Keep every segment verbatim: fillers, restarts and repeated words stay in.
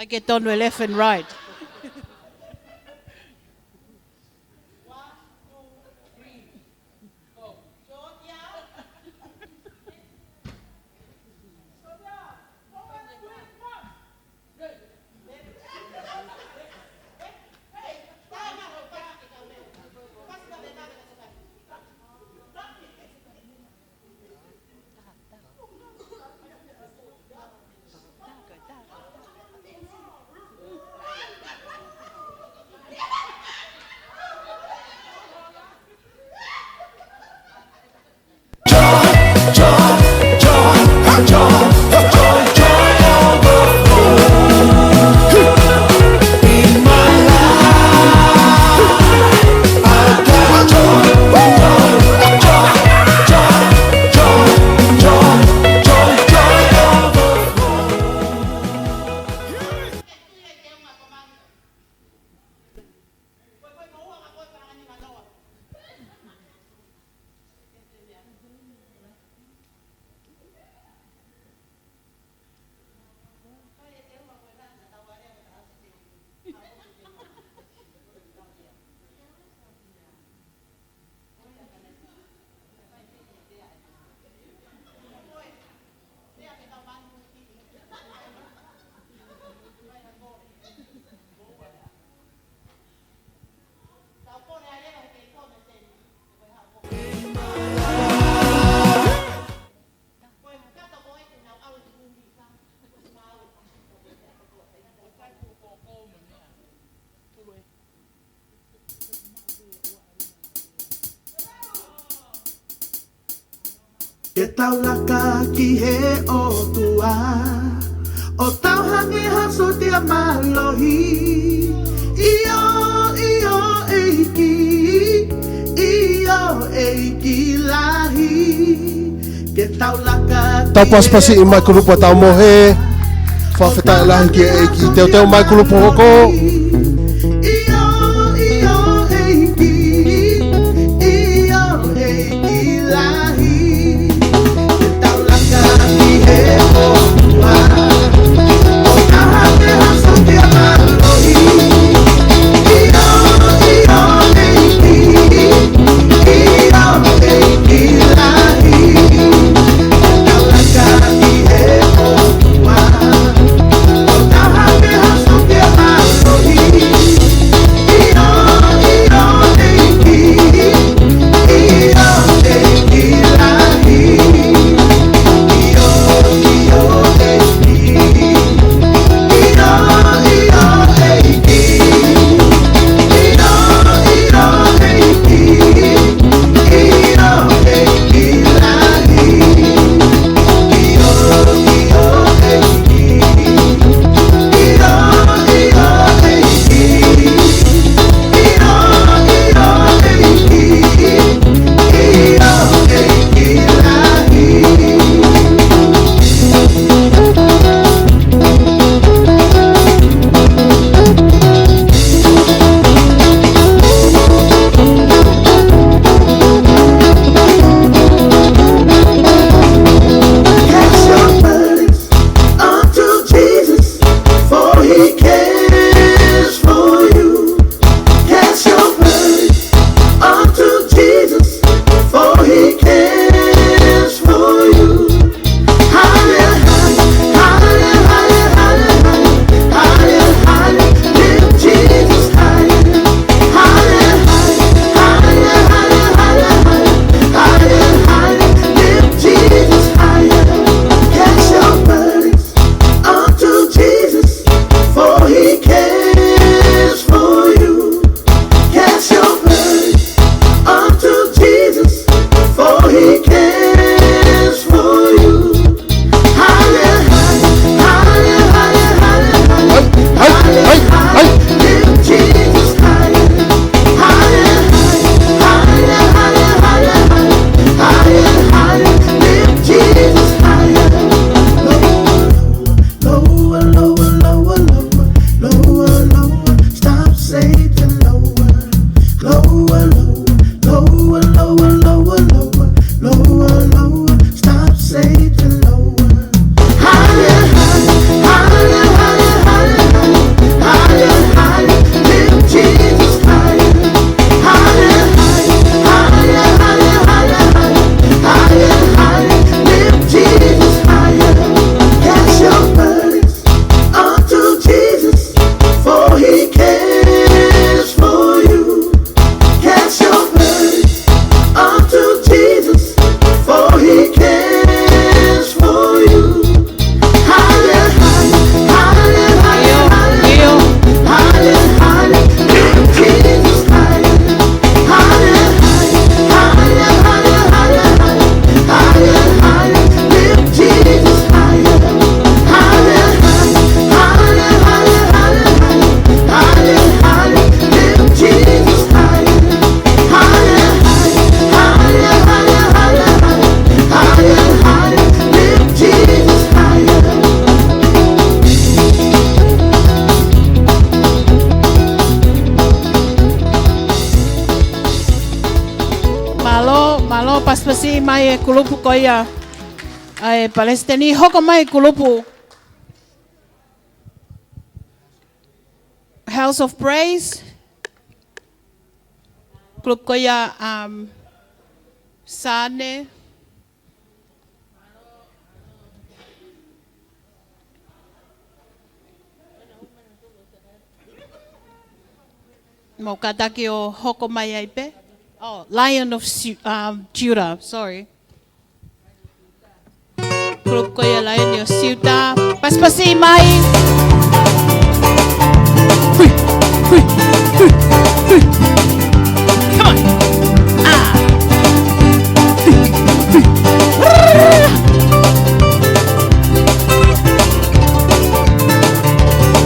Ke tonu e left and right. Ke tau laka ki he ʻOtua, ʻo tau hangē ha sōtia mālohi. ʻIo, ʻio, ʻEiki, ʻio, ʻEiki lahi. Ke tau laka ki he ʻOtua. Tau pasipasiʻi mai kulupu ʻa Tau Mohe. Fakafetaʻi lahi ki he ʻEiki. Teuteu mai kulupu hoko. ʻIo, ʻio, ʻEiki, ʻio, ʻEiki lahi. Ke tau laka ki he ʻOtua, ʻo tau hangē ha sōtia mālohi. ʻIo, ʻio, ʻEiki, ʻio, ʻEiki lahi. Ke tau laka ki he ʻOtua, ʻo tau hangē ha sōtia mālohi. E kulupu ko ia ʻa e palesiteni, hoko mai kulupu House of Praise. Kulupu ko ia, um, Sane. Mou kātaki ʻo hoko mai ai pē. Oh, Lion of Su-, um, Judah, sorry. Kulupu ko ia Lion of Judah. Pasipasi mai. Hui, hui, hui, hui. Come on. Ah. Hui, hui.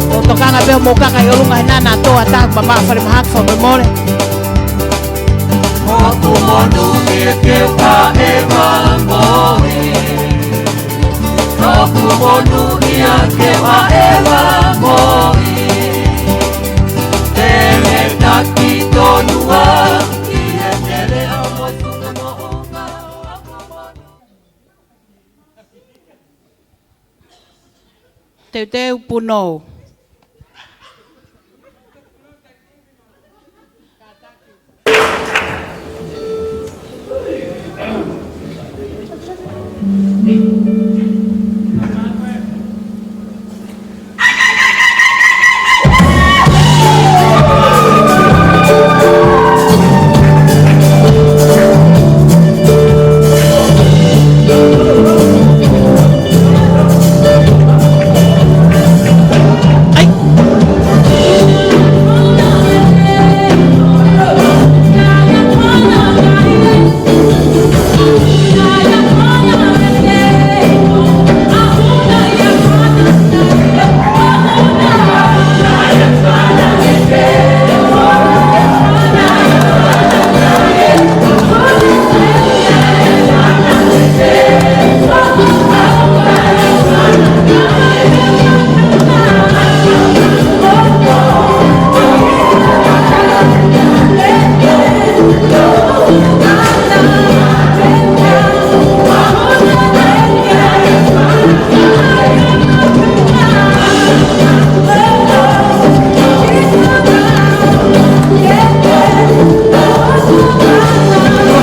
ʻO tokanga pē ʻo mou kaka ʻi ʻolunga he nana toa taku mama fale mahak fa mole. Hoku monū ʻia ke vaʻe vamoʻi. Hoku monū ʻia ke vaʻe vamoʻi. Te ne taki tonu ā ʻi he tele ʻa motunga moʻunga. Teuteu punou.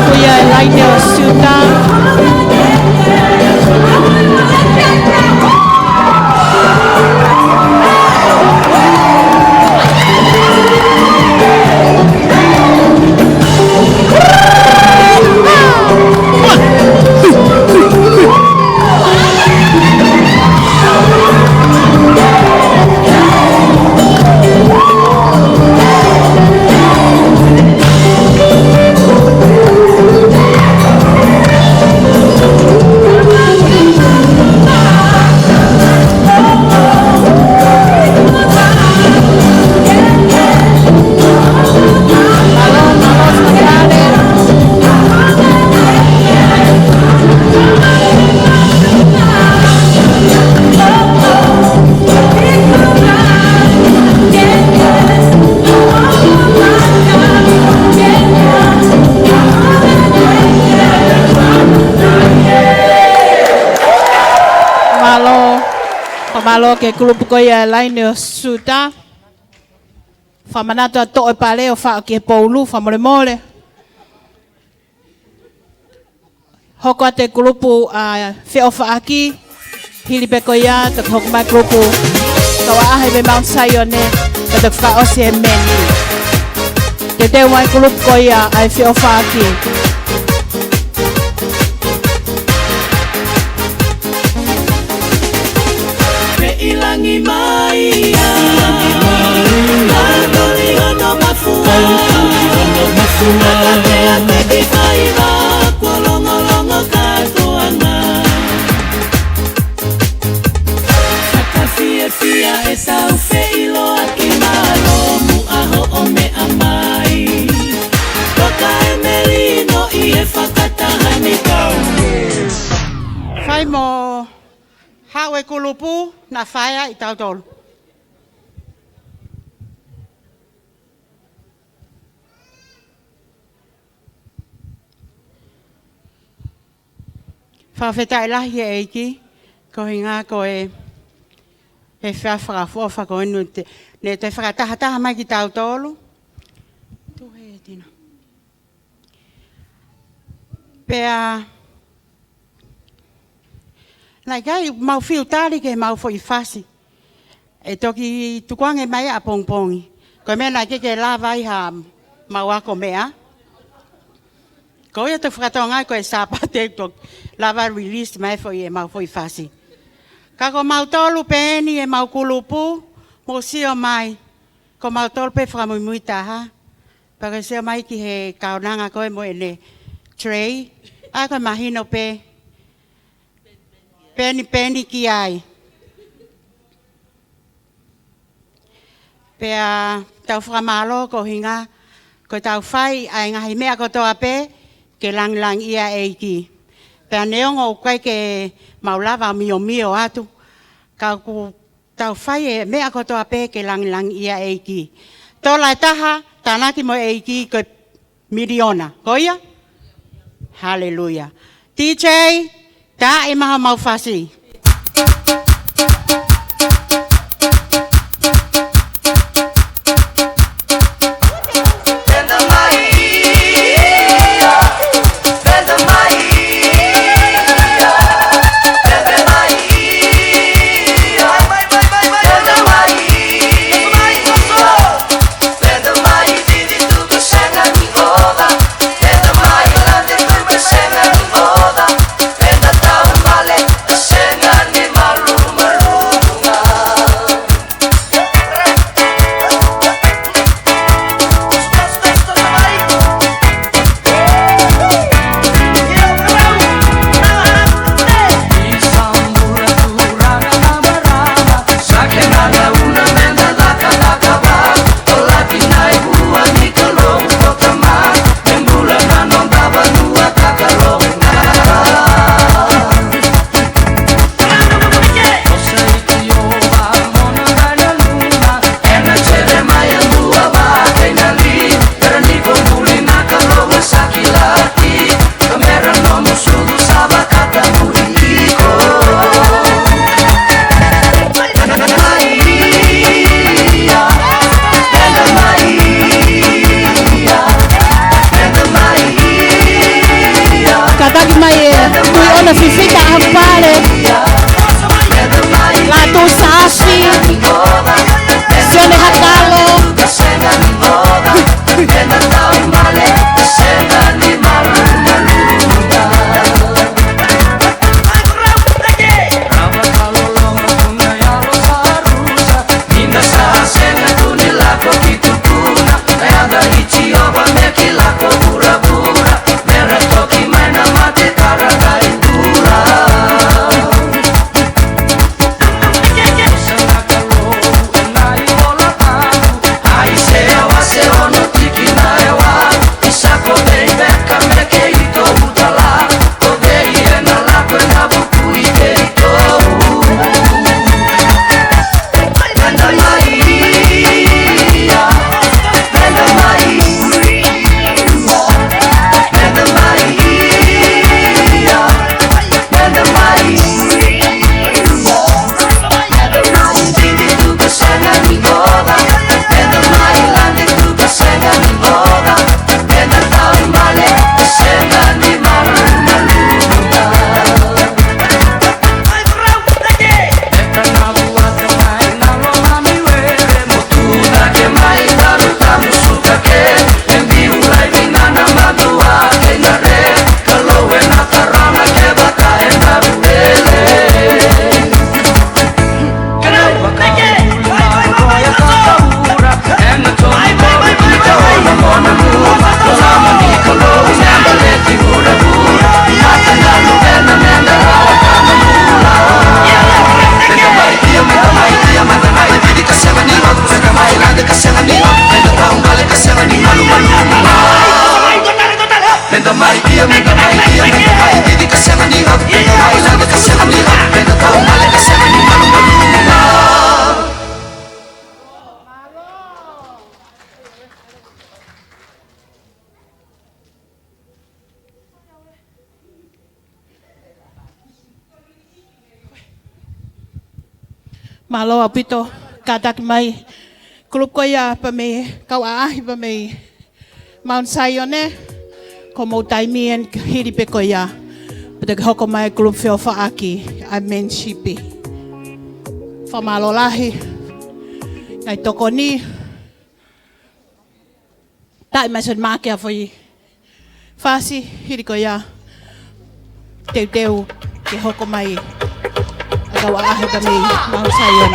Ko ia e laine ʻo Siuta. Mālō. Fakamālō ki he kulupu ko ia e laine ʻo Siuta. Fakamanatu ʻa e toʻo e pale ʻo faʻo ki he poulu, fakamolemole. Hoko atu e kulupu ʻa e feʻofaʻaki, hili pē ko ia, toki hoko mai kulupu, kau ʻaʻahi mei Mount Zion, ka toki fakaʻosi he meni. Teuteu mai kulupu ko ia ʻa e feʻofaʻaki. Feʻilangi mai ia. Ka toli hono mafua. Ka toli hono mafua. Ka toli hono mafua. Ka toli hono mafua. Kuo longolongo kātoanga. Fakafiefia ʻetau feʻiloaki, mālō muʻa hoʻo meʻa mai. Toka e melino ʻi he fakataha ni kau. Fai mo haʻu e kulupu, naʻa faia ʻi tautolu. Fakafetaʻi lahi ki he ʻEiki, ko e ʻuhinga ko e, he fea fakaʻofoʻofa ko eni te, ne te fakatahataha mai kitautolu. Tuhe tina. Pea, naʻe ʻikai mau fiu tali ki heʻemau foʻi fasi. ʻE toki tukuange mai ʻapongipongi. Ko e meʻa naʻe ʻikai ke lava ai haʻamau ako meʻa. Ko ia te u fakatokangaʻi ko e Sāpate ʻe toki lava release mai foʻi ʻemau foʻi fasi. Ka ko mautolu pē eni ʻemau kulupu, mou sio mai. Ko mautolu pē fakamuimui taha. Pea ko e sio mai ki he kaunanga ko ē mo ʻene tray. ʻA ia ko e mahino pē. Penipeni ki ai. Pea tau fakamālō ko e ʻuhinga, ko ʻetau fai ʻa e ngaahi meʻa kotoa pē, ke langilangiʻia ʻa e ʻEiki. Pea neongo ʻoku ʻikai ke mau lava miomio atu, ka ʻoku tau fai e meʻa kotoa pē ke langilangiʻia ʻa e ʻEiki. Tola ʻe taha, tānaki mo e ʻEiki ko e miliona. Ko ia? Haleluia. D J, tā ʻi maha mau fasi. Mālō ʻaupito, kātaki mai. Kulupu ko ia pea mei he kau ʻaʻahi pea mei Mount Zion, ko homou taimi eni hili pē ko ia. Pea toki hoko mai kulupu feʻofaʻaki ʻa e men's ship. Fakamālō lahi. Ngaahi tokoni. Taʻi mai Soni Maʻake ʻa e foʻi fasi, hili ko ia teuteu ke hoko mai ʻa e kau ʻaʻahi pea mei Mount Zion.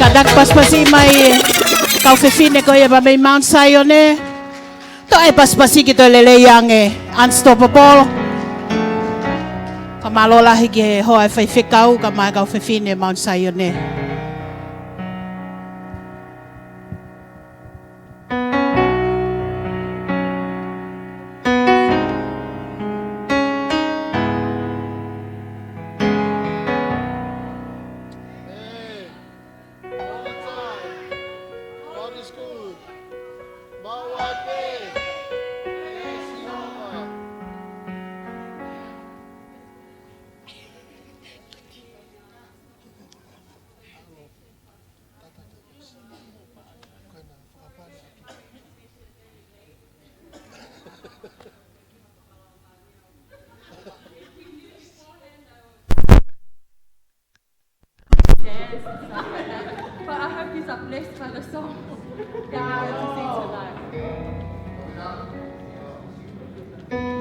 Kātaki pasipasi mai kau fefine ko ia pea mei Mount Zion. Toe pasipasi ki toe lelei ange, Unstoppable. Fakamālō lahi ki he hoa ʻo e faifekau kae ʻumaʻā e kau fefine Mount Zion. But I hope you are blessed by the song. They are to see tonight.